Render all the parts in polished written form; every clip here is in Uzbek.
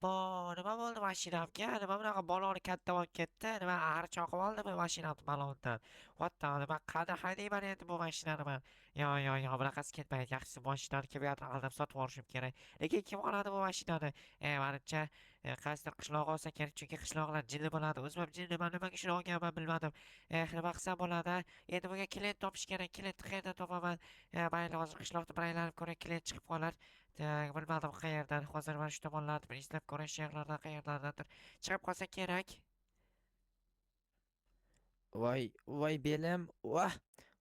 Obbo, nima bo'ldi mashinamga? Nima bunaqa baloni katta bo'lib ketdi? Nima ari choqib oldimi mashinamni balondan? What the, nima qanday haydayman endi bu mashinani man? Yo, yo, yo, bunaqasi ketmaydi. Yaxshisi mashinani kimgadir aldab sotib yuborishim kerak. Lekin kim oladi bu mashinani? Manimcha, qaysidir qishloq olsa kerak, chunki qishloqlar jinni bo'ladi. O'zim ham jinniman, nimaga shuni olganman bilmadim. Nima qilsam bo'ladi? Endi bunga клиент topish kerak. Клиент ni qayerdan topaman? Mayli, hozir qishloqda bir aylanib ko'ray, клиент chiqib qolar. Так, bilmadim qayerdan. Hozir mana shu tomonlarni bir izlab ko'ray, shu yerlardan qayerlardandir chiqib qolsa kerak. Voy, voy belim, voh!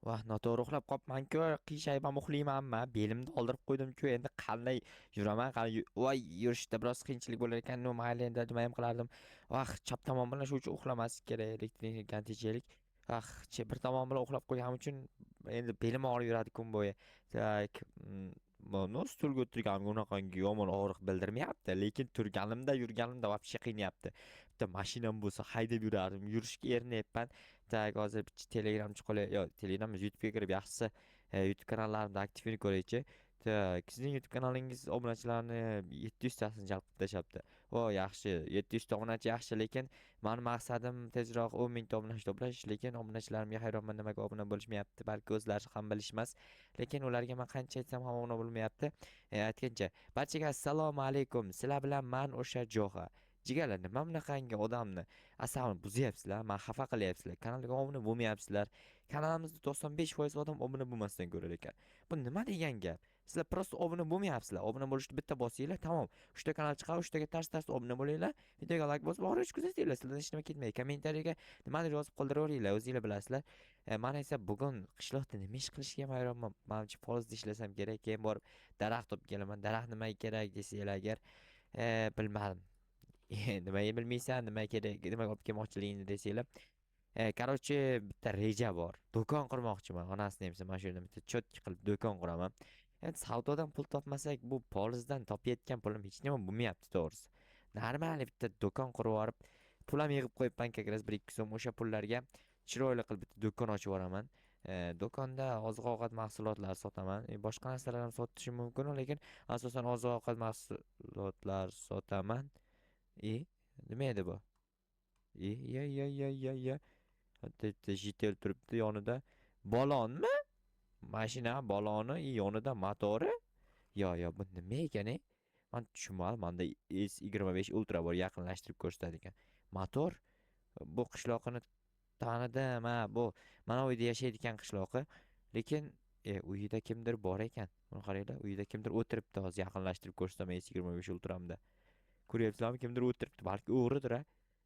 Voh, noto'g'ri uxlab qolibman-ku, qiyshayib ham uxlaymanmi? Belimni oldirib qo'ydim-ku, endi qanday yuraman? Qani, voy, yurishda biroz qiyinchilik bo'lar ekan. Ну, mayli, endi nima ham qilardim. Vah, chap tomon bilan shu uchun uxlamaslik kerak, elektr tejaylik. Ah, bir tomon bilan uxlab qo'yganim uchun endi belim og'rib yuradi kun bo'yi. Так, ну, stulga o'tirganimga unaqangi yomon og'riq bildirmayapti, lekin turganimda, yurganimda вообще qiynayapti. Bitta mashinam bo'lsa haydab yurardim. Yurishga erinyapman. Так, hozir bitta Telegram chiqib, yo, Telegram emas, YouTube'ga kirib yaxshisi YouTube kanallarimni aktivini ko'raychi. Так, sizning YouTube kanalingiz obunachilarni 700 tasini jalb qilib tashlabdi. O, yaxshi, 700 ta obunachi yaxshi, lekin mani maqsadim tezroq 10 mingta obunachi to'plash, lekin obunachilarimga hayronman, nimaga obuna bo'lishmayapti. Balki o'zlari ham bilishmas. Lekin ularga man qancha aytsam ham obuna bo'lmayapti. Aytgancha, barchaga assalomu alaykum. Sizlar bilan man o'sha Jo'xa. Jigarlar, nima bunaqangi odamni asabini buzyapsizlar, mani xafa qilyapsizlar, kanalga obuna bo'lmayapsizlar. Kanalimizda 95% odam obuna bo'lmasdan ko'rar ekan. Bu nima degan gap? Sizlar просто obuna bo'lmayapsizlar. Obuna bo'lishni bitta bosinglar, tamom. Uchta kanal chiqadi, uchtaga tars-tars obuna bo'linglar. Videoga like bosib, oxirigacha kuzatinglar. Sizlardan hech nima ketmaydi. Kommentariyaga nimadir yozib qoldiraveringlar, o'zinglar bilasizlar. Man esa bugun qishloqda nima ish qilishga ham hayronman. Manimcha polizda ishlasam kerak, keyin borib daraxt olib kelaman. Daraxt nimaga kerak desanglar agar, bilmadim. Nimaga bilmaysan, nima kerak, nimaga olib kelmoqchiligingni desanglar. Короче, bitta reja bor. Do'kon qurmoqchiman. Onasini emsa, mana shu yerda bitta чётко qilib do'kon quraman. Endi savdodan pul topmasak, bu polizdan topayotgan pulim hech nima bo'lmayapti to'g'risi. Нормальный bitta do'kon qurib yuborib, pul ham yig'ib qo'yibman как раз 1-2 so'm, o'sha pullarga chiroyli qilib bitta do'kon ochib yuboraman. Do'konda oziq-ovqat mahsulotlari sotaman. Boshqa narsalar ham sotishim mumkin, lekin asosan oziq-ovqat mahsulotlar sotaman. E, nima edi bu? E, ya ya ya ya ya. Bitta jitel turibdi yonida. Balonmi? Mashina baloni, yonida motori? Yo, yo, bu nima ekan, e? Man tushunmadim. Manda S25 Ultra bor, yaqinlashtirib ko'rsatadigan. Motor? Bu qishloqini tanidim, ha, bu mana uyda yashaydigan qishloqi. Lekin uyida kimdir bor ekan. Buni qaranglar, uyida kimdir o'tiribdi. Hozir yaqinlashtirib ko'rsataman S25 Ultramda. Ko'ryapsizlarmi? Kimdir o'tiribdi. Balki o'g'ridir, a?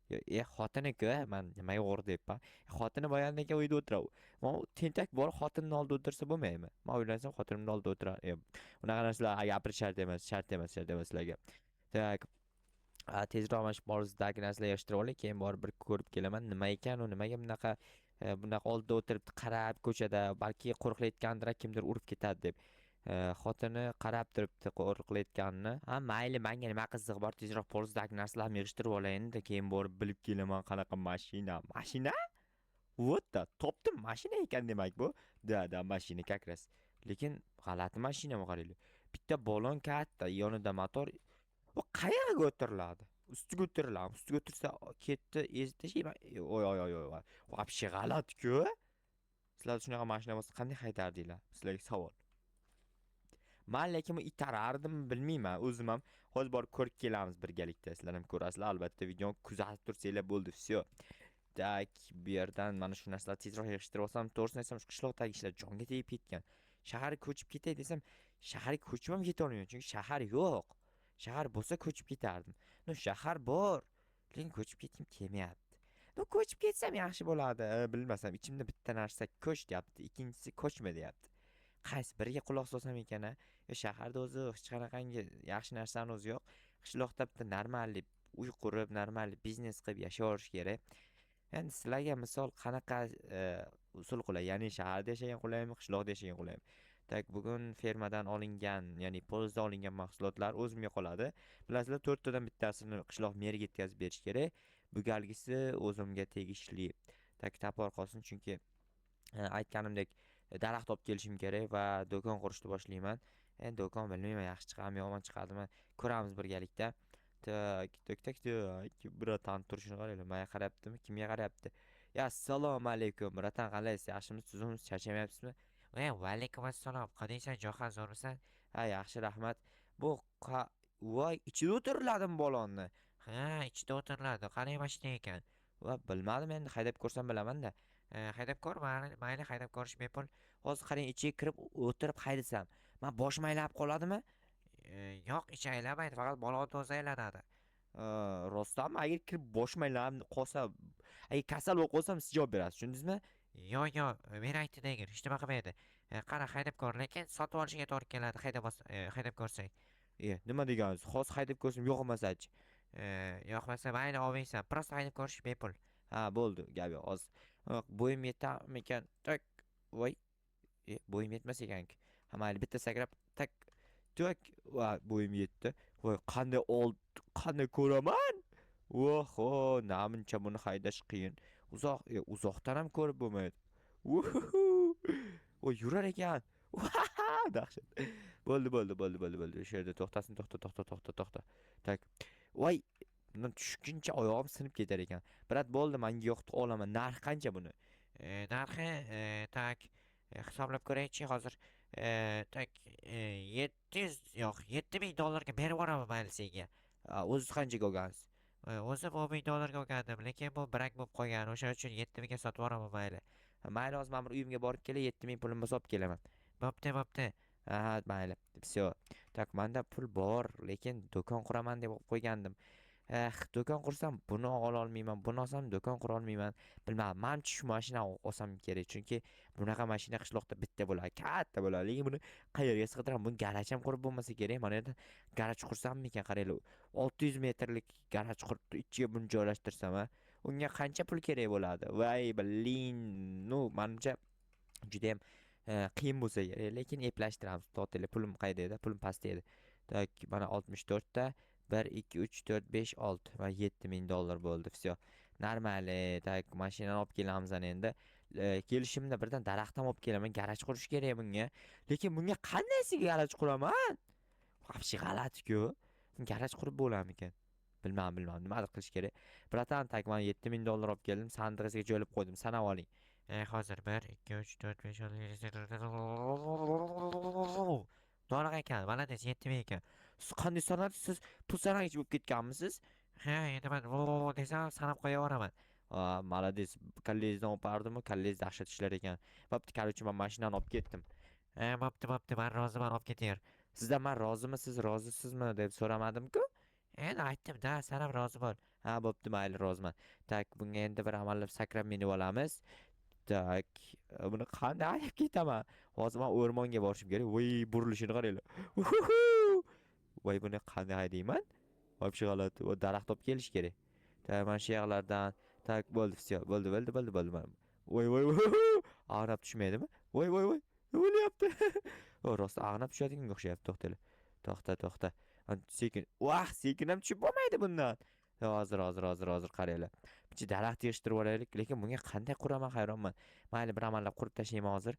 Yo, xotini-ku, man nimaga o'g'ri deyapman. Xotini boyandaka uyda o'tiradi. Mana tentak bor, xotinni oldida o'tirsa bo'lmaydimi? Man uylansam xotinimni oldida o'tirar. Unaqa narsalar gapirish shart emas, shart emas, shart emas sizlarga. Так, tezroq mana shu polizdagi narsalarni yig'ishtirib olay, keyin borib bir ko'rib kelaman. Nima ekan u, nimaga bunaqa oldida o'tiribdi qarab ko'chada, balki qo'riqlayotgandir, kimdir urib ketadi deb. Xotini qarab turibdi qo'riqlayotganini. Ha, mayli, menga nima qizig'i bor, tezroq polizdagi narsalarni yig'ishtirib olay-da, keyin borib bilib kelaman qanaqa mashina. Mashina? Вот да, topdim, mashina ekan demak bu. Да, да, mashina как раз. Lekin g'alati mashina bu, qaranglar. Bitta balon katta, yonida motor. Bu qayerga o'tiriladi? Ustiga o'tiriladimi? Ustiga o'tirsa ketdi, ezib tashlayman. Oy oy oy oy. Вообще g'alati-ku. Sizlarda shunaqa mashina bo'lsa qanday haydardinglar? Sizlarga savol. Man lekin bu itarardim, bilmayman. O'zim ham hozir borib ko'rib kelamiz birgalikda. Sizlar ham ko'rasizlar, albatta videoni kuzatib tursanglar bo'ldi, всё. Так, bu yerdan mana shu narsalarni tezroq yig'ishtirib olsam, to'g'risini aytsam, shu qishloqdagi ishlar jonga tegib ketgan. Shaharga ko'chib ketay desam, shaharga ko'chib ham ketolmayman, chunki shahar yo'q. Shahar bo'lsa ko'chib ketardim. Ну, shahar bor, lekin ko'chib ketgim kelmayapti. Ну, ko'chib ketsam yaxshi bo'ladi, bilmasam, ichimda bitta narsa ko'ch deyapti, ikkinchisi ko'chma deyapti. Qaysi biriga quloq solsam ekan, a? Yo, shaharda o'zi hech qanaqangi yaxshi narsani o'zi yo'q. Qishloqda bitta нормальный uy qurib, нормальный biznes qilib yashayverish kerak. Endi sizlarga misol qanaqa usul qulay? Ya'ni shaharda yashagan qulaymi, qishloqda yashagan qulaymi? Так, bugun fermadan olingan, ya'ni polizda olingan mahsulotlar o'zimga qoladi. Bilasizlar, to'rttadan bittasini qishloq meriga yetkazib berish kerak. Bu galgisi o'zimga tegishli. Так, топор qolsin, chunki aytganimdek daraxt olib kelishim kerak va do'kon qurishni boshlayman. Endi do'kon bilmayman, yaxshi chiqadimi, yomon chiqadimi, ko'ramiz birgalikda. Так, так, так, так. Братан turishini qaranglar. Menga qarayaptimi? Kimga qarayapti? Ya, assalomu alaykum. Братан, qalaysiz? Yaxshimisiz? Tuzukmisiz? Charchamayapsizmi? Voy, vaalaykum assalom. Qalaysan, Johan, zo'rmisan? Ha, yaxshi, rahmat. Bu voy, ichida o'tiriladimi balonni? Ha, ichida o'tiriladi. Qalay mashina ekan? Va bilmadim endi, haydab ko'rsam bilaman-da. Haydab ko'r, mayli, mayli, haydab ko'rish bepul. Hozir qarang, ichiga kirib o'tirib haydasam, man boshim aylanib qoladimi? Yo'q, ichi aylanmaydi, faqat balonni o'zi aylanadi. Rostdanmi? Agar kirib boshim aylanib qolsa, agar kasal bo'lib qolsam, siz javob berasiz, tushundingizmi? Yo'q, yo'q, men aytdim degin, hech nima qilmaydi. Qara, haydab ko'r, lekin sotib olishga to'g'ri keladi, haydab ko'rsang. Nima degansiz? Hozir haydab ko'rsam yoqmasachi? Yoqmasa mayli, olmaysan. Просто haydab ko'rish bepul. Ha, bo'ldi, gap yo'q. Hozir bo'yim yetarmikan? Tak, voy. Bo'yim yetmas ekan-ku. Ha, mayli, bitta sakrab, tak, tak, va bo'yim yetdi. Voy, qanday old, qanday ko'raman? Oho, namuncha buni haydash qiyin. Uzoq, uzoqdan ham ko'rib bo'lmaydi. Uhuhu. Voy, yurar ekan. Dahshat. Bo'ldi, bo'ldi, bo'ldi, bo'ldi, bo'ldi. O'sha yerda to'xtasin, to'xta, to'xta, to'xta, to'xta. Tak. Voy, bundan tushguncha oyog'im sinib ketar ekan. Брат, bo'ldi, menga yoqdi, olaman. Narxi qancha buni? Narxi, так, hisoblab ko'raychi hozir. Так, 700, yo'q, 7000 dollarga berib yuboraman mayli senga. O'ziz qanchaga olgansiz? O'zim 10 000 dollarga olgandim, lekin bu брак bo'lib qolgan, o'sha uchun 7000ga sotib yuboraman mayli. Ha, mayli, hozir men bir uyimga borib kelay, 7000 pulim bo'lsa olib kelaman. Bo'pti, bo'pti. Ha, mayli. Всё. Так, menda pul bor, lekin do'kon quraman deb qo'ygandim. Eh, do'kon qursam buni ola olmayman, buni olsam do'kon qura olmayman. Bilmadim, manimcha shu mashina olsam kerak, chunki bunaqa mashina qishloqda bitta bo'ladi, katta bo'ladi. Lekin buni qayerga sig'diraman? Buni garaj ham qurib bo'lmasa kerak. Mana yerda garaj qursammikan, qaranglar. 600 metrlik garaj qurib, ichiga buni joylashtirsam, a, unga qancha pul kerak bo'ladi? Voy, блин, ну, manimcha juda ham qiyin bo'lsa kerak, lekin eplashtiramiz. To'xtanglar, pulim qayerda edi? Pulim pastda edi. Так, mana 64 ta 1 2 3 4 5 6 va 7000 dollar bo'ldi. Всё. Нормально. Так, mashinani olib kelamiz ana endi. Kelishimda birdan daraxt ham olib kelaman. Garaj qurish kerak bunga. Lekin bunga qandaysiga garaj quraman? Вообще g'alati-ku. Garaj qurib bo'larmikan? Bilmadim, bilmadim. Nimadir qilish kerak. Братан, так, mana 7000 dollar olib keldim. Sandig'ingizga joylab qo'ydim. Sanab oling. Hozir 1 2 3 4 5 6 7 8 to'liq ekan, молодец, 7000 ekan. Siz qanday sanadingiz? Siz pul sanagich bo'lib ketganmisiz? Ha, endi men desam sanab qo'yaveraman. Ha, молодец. Kallangizdan o'pardimi? Kallangiz dahshat ishlar ekan. Bo'pti, короче, men mashinani olib ketdim. Bo'pti, bo'pti, men roziman, olib ketaver. Sizdan men rozimi, siz rozisizmi deb so'ramadim-ku. Endi aytdim-da, sen ham rozi bo'l. Ha, bo'pti, mayli, roziman. Так, bunga endi bir amallab sakrab minib olamiz. Так, buni qanday haydab ketaman? Hozir men o'rmonga borishim kerak. Voy, burilishini qaranglar. Voy, buni qanday haydayman? Вообще g'alati. Va daraxt olib kelish kerak. Так, mana shu yoqlardan. Так, bo'ldi, всё, bo'ldi, bo'ldi, bo'ldi, bo'ldi. Voy, voy, voy. Ag'nab tushmaydimi? Voy, voy, voy. O'lyapti. O, rost ag'nab tushadiganga o'xshayapti. To'xtanglar. To'xta, to'xta. Sekin. Vah, sekin ham tushib bo'lmaydi bundan. Hozir, hozir, hozir, hozir qaranglar. Bitta daraxt yig'ishtirib olaylik, lekin bunga qanday quraman hayronman. Mayli, bir amallab qurib tashlayman hozir.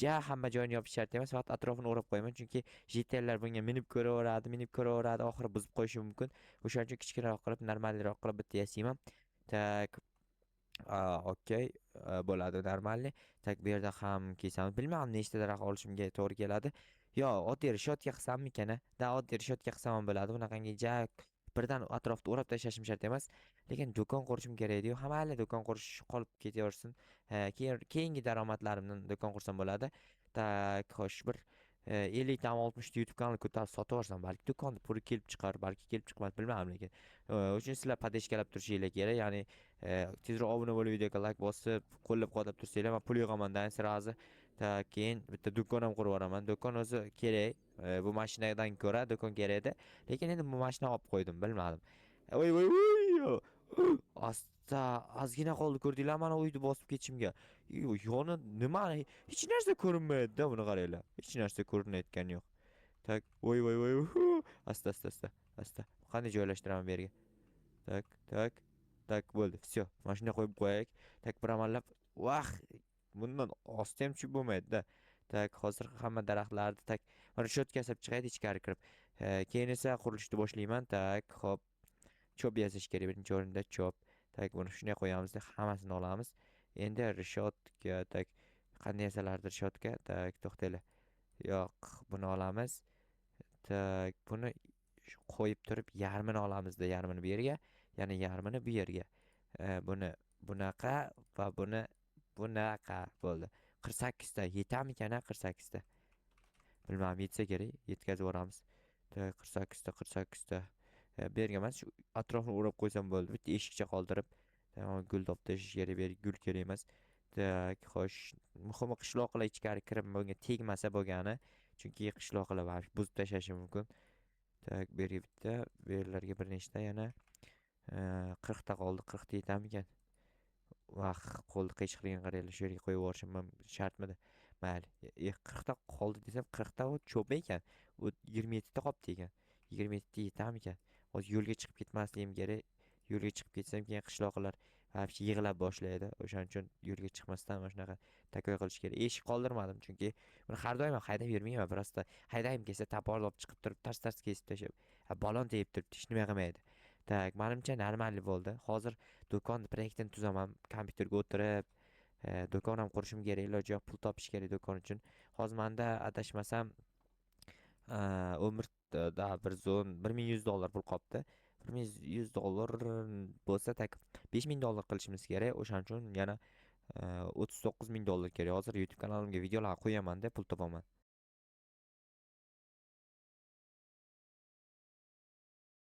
Ja hamma joyini yopish shart emas, faqat atrofini o'rab qo'yaman, chunki житель lar bunga minib ko'raveradi, minib ko'raveradi, oxiri buzib qo'yishi mumkin. O'shaning uchun kichkinaroq qilib, нормальный roq qilib bitta yasayman. Так, okey, bo'ladi, нормальный. Так, bu yerda ham kesamiz. Bilmadim nechta daraxt olishimga to'g'ri keladi. Yo, oddiy решётка qilsammikan, a? Да, oddiy решётка qilsam ham bo'ladi. Bunaqangi ja birdan atrofni o'rab tashlashim shart emas. Lekin do'kon qurishim kerak edi-yu. Ha, mayli, do'kon qurish qolib ketaversin. Keyin keyingi daromadlarimdan do'kon qursam bo'ladi. Так, xo'sh, bir 50 tami 60 ta YouTube kanal ko'tarib sotib yuborsam, balki do'konni puli kelib chiqar, balki kelib chiqmas, bilmadim lekin. O'shuning sizlar поддержка lab turishinglar kerak. Ya'ni tezroq obuna bo'lib, videoga like bosib, qo'llab-quvvatlab tursanglar, men pul yig'aman-da сразу. Так, keyin bitta do'kon ham qurib yuboraman. Do'kon o'zi kerak. Bu mashinadan ko'ra do'kon kerak edi. Lekin endi bu mashinani olib qo'ydim, bilmadim. Voy, voy, voy! Asta ozgina qoldi, ko'rdinglar mana uyni bosib ketishimga. Yoni nima? Hech narsa ko'rinmaydi-da, buni qaranglar. Hech narsa ko'rinayotgani yo'q. Так, voy, voy, voy. Asta, asta, asta, asta. Qanday joylashtiraman bu yerga? Так, так, так, bo'ldi. Всё. Mana shunday qo'yib qo'yaylik. Так, bir amallab, vah, bundan osti ham tushib bo'lmaydi-da. Так, hozir hamma daraxtlarni так, mana решётка yasab chiqaylik ichkari kirib. Keyin esa qurilishni boshlayman. Так, xo'p. Cho'p yasash kerak birinchi o'rinda cho'p. Так, buni shunday qo'yamizda, hammasini olamiz. Endi решётка, так, qanday yasalardi решётка? Так, to'xtanglar. Yo'q, buni olamiz. Так, buni qo'yib turib yarmini olamizda, yarmini bu yerga, yana yarmini bu yerga. Buni bunaqa va buni bunaqa bo'ldi. 48 ta yetamikan, a, 48 ta? Bilmadim, yetsa kerak, yetkazib yuboramiz. Так, 48 ta, 48 ta. Bu yerga emas, shu atrofini o'rab qo'ysam bo'ldi. Bitta eshikcha qoldirib, tamom, gul topib tashlash kerak, bu yerga gul kerak emas. Так, xo'sh, muhimi qishloqlar ichkari kirib bunga tegmasa bo'lgani, chunki qishloqlar baribir buzib tashlashi mumkin. Так, bu yerga bitta, bu yerlarga bir nechta yana 40 ta qoldi, 40 ta yetamikan? Vah, qo'lni qiyshiqligini qaranglar, shu yerga qo'yib yuborishim ham shartmidi? Mayli, 40 ta qoldi desam, 40 ta u cho'p ekan. U 27 ta qolibdi ekan. 27 ta yetamikan? Hozir yo'lga chiqib ketmasligim kerak. Yo'lga chiqib ketsam, keyin qishloqlar вообще yig'lab boshlaydi. O'shaning uchun yo'lga chiqmasdan mana shunaqa такой qilish kerak. Eshik qoldirmadim, chunki buni har doim ham haydab yurmayman. Просто haydagim kelsa toporni olib chiqib turib, tars-tars kesib tashlab, balon tegib turibdi, hech nima qilmaydi. Так, manimcha нормальный bo'ldi. Hozir do'konni proyektini tuzaman, kompyuterga o'tirib, do'kon ham qurishim kerak, iloji yo'q, pul topish kerak do'kon uchun. Hozir menda adashmasam, 11 da bir zon 1100 dollar pul qolibdi. 1100 dollar bo'lsa, так, 5000 dollar qilishimiz kerak. O'shaning uchun yana 39 ming dollar kerak. Hozir YouTube kanalimga videolar qo'yaman-da, pul topaman.